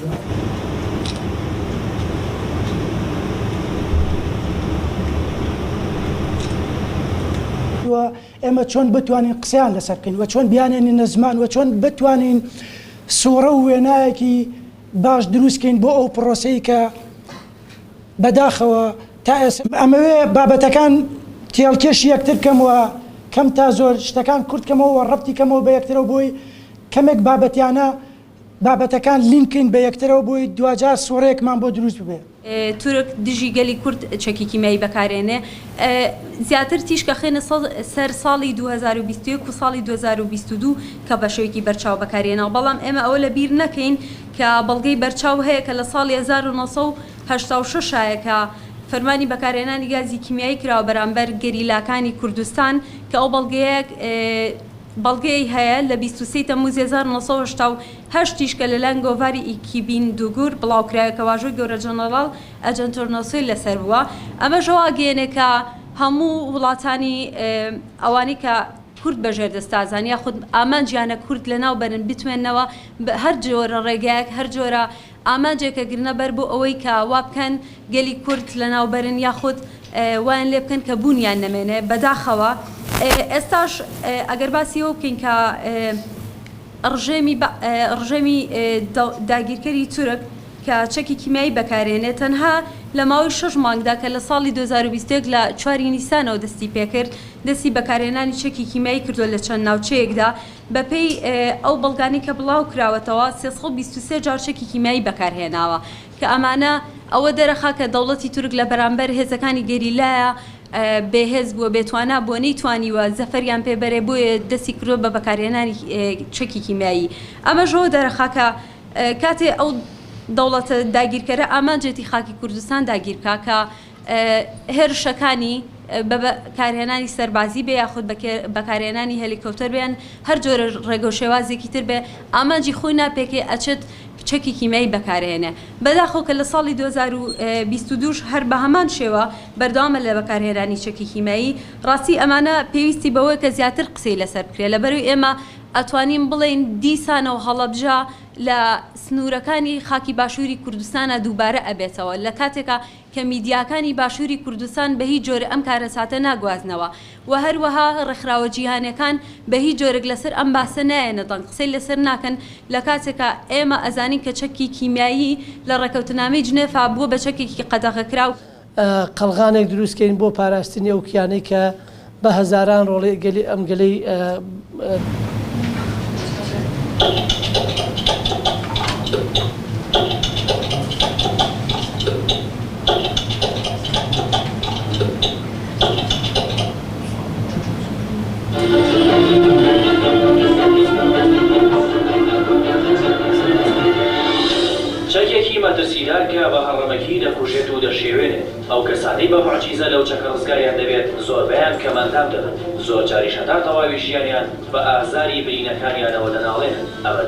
و ئێمە چۆن بتوانین قسەیان لەسەر بکەین و چۆن بیانێنینە زمان و چۆن بتوانین سوڕە و وێنایەکی باش دروست کەین بۆ ئەو پڕۆسەی کە بەداخەوە تا ئێستا ئەمەوێ بابەتەکان تێڵکێشی یەکتر بکەم و کەم تا زۆر شتەکان کورت کەمەوە و ڕەبتی کەمەوە بە یەکترەوە بۆی کەمێک بابەتیانە بابەتەکان لینک کەین بە یەکترەوە بۆی دواجار سوڕێکمان بۆ دروست ببێ. تورک دژی گەلی کورد چەکی کیمیایی بەکارێنێ زیاتر تیشک ئەخەینە سەر ساڵی 2021 و ساڵی 2022 کە بە شێوەیەکی بەرچاو بەکارهێناوە بەڵام ئێمە ئەوە لە بیر نەکەین کە بەڵگەی بەرچاو هەیە کە لە ساڵی 1986 ە کە فەرمانی بەکارهێنانی گازی کیمیایی کراوە بەرامبەر گەریلاکانی کوردستان کە ئەو بەڵگەیە بەڵگەی هەیە لە 23 تەمموز 1988 یش کە لەلایەن گۆڤاری ئیکیبین دوگور بڵاوکرایەوە کە واژۆی گەورە جەنەڕاڵ ئەجەن تۆرنۆسۆی لەسەر بووە ئەمەش وا ئەگەیەنێ کە هەموو وڵاتانی ئەوانەی کە کورد بە ژێردەستە ئەزانن یاخود ئامانجیانە کورد لەناو بەرن بتوێننەوە هەر جۆرە ڕێگایەک هەر جۆرە ئامانجێک ئەگرنە بەر بۆ ئەوەی کە وا بکەن گەلی کورد لەناو بەرن یاخود وایان لێ بکەن کە بوونیان نەمێنێ بەداخەوە ئێستاش ئەگەر باسی ئەوە بکەین کە ڕژێمی ڕژێمی داگیرکەری تورک کە چەکی کیمیایی بەکارێنێ تەنها لە ماوەی شەش مانگدا کە لە ساڵی 2021 لە چواری نیسانەوە دەستی پێکرد دەستی بەکارهێنانی چەکی کیمیایی کردووە لە چەند ناوچەیەکدا بەپێی ئەو بەڵگانەی کە بڵاوکراوەتەوە 323 جار چەکی کیمیایی بەکارهێناوە کە ئەمانە ئەوە دەرەخا کە دەوڵەتی تورک لە بەرامبەر هێزەکانی گەریلایە بێهێز بووە، بێتوانا بووە، نەیتوانیوە زەفەریان پێ بەرێ، بۆیە دەستی کردووە بە بەکارهێنانی چەکی کیمیایی. ئەمەش ئەوە دەرەخا کە کاتێ ئەو دەوڵەتە داگیرکەرە ئامانجێتی خاکی کوردستان داگیر بکا کە هێرشەکانی بە بەکارهێنانی سەربازی بێ یاخود بەکارهێنانی هێلیکۆپتەر بێ یان هەر جۆرە ڕێگە و شێوازێکی تر بێ ئامانجی خۆی ناپێکێ ئەچێت چەکی کیمیایی بەکارهێنێ. بەداخەوە کە لە ساڵی 2022 ش هەر بە هەمان شێوە بەردەوامە لە بەکارهێنانی چەکی کیمیایی. ڕاستی ئەمانە پێویستی بەوەیە کە زیاتر قسەی لەسەر بکرێ لەبەرئەوەی ئێمە ئەتوانین بڵێین دیسانەوە هەڵەبجە لە سنوورەکانی خاکی باشووری کوردستانا دووبارە ئەبێتەوە لە کاتێکا کە میدیاکانی باشووری کوردستان بە هیچ جۆرێ ئەم کارەساتە ناگوازنەوە و هەروەها ڕێکخراوە جیهانیەکان بە هیچ جۆرێک لەسەر ئەم باسە نایەنە دەنگ قسەی لەسەر ناکەن لە کاتێکا ئێمە ئەزانین کە چەکی کیمیایی لە ڕێکەوتنامەی جنێفا بووە بە چەکێکی قەدەغەکراو. قەڵغانێک دروست کەین بۆ پاراستنی ئەو کیانەی کە بە هەزاران ڕۆڵەی گەلی ئەم گەلەی. چەکێکی مەترسیدار کە بە هەڕەمەکی دەکوژێت و دەشێوێنێت، ئەو کەسانەی بە موعجیزە لەو چەکە ڕزگاریان دەبێت زۆربەیان کەمئەندام دەبن، زۆرجاریش هەتا تەواوی ژیانیان بە ئازاری برینەکانیانەوە دەناڵێنن، ئەمە.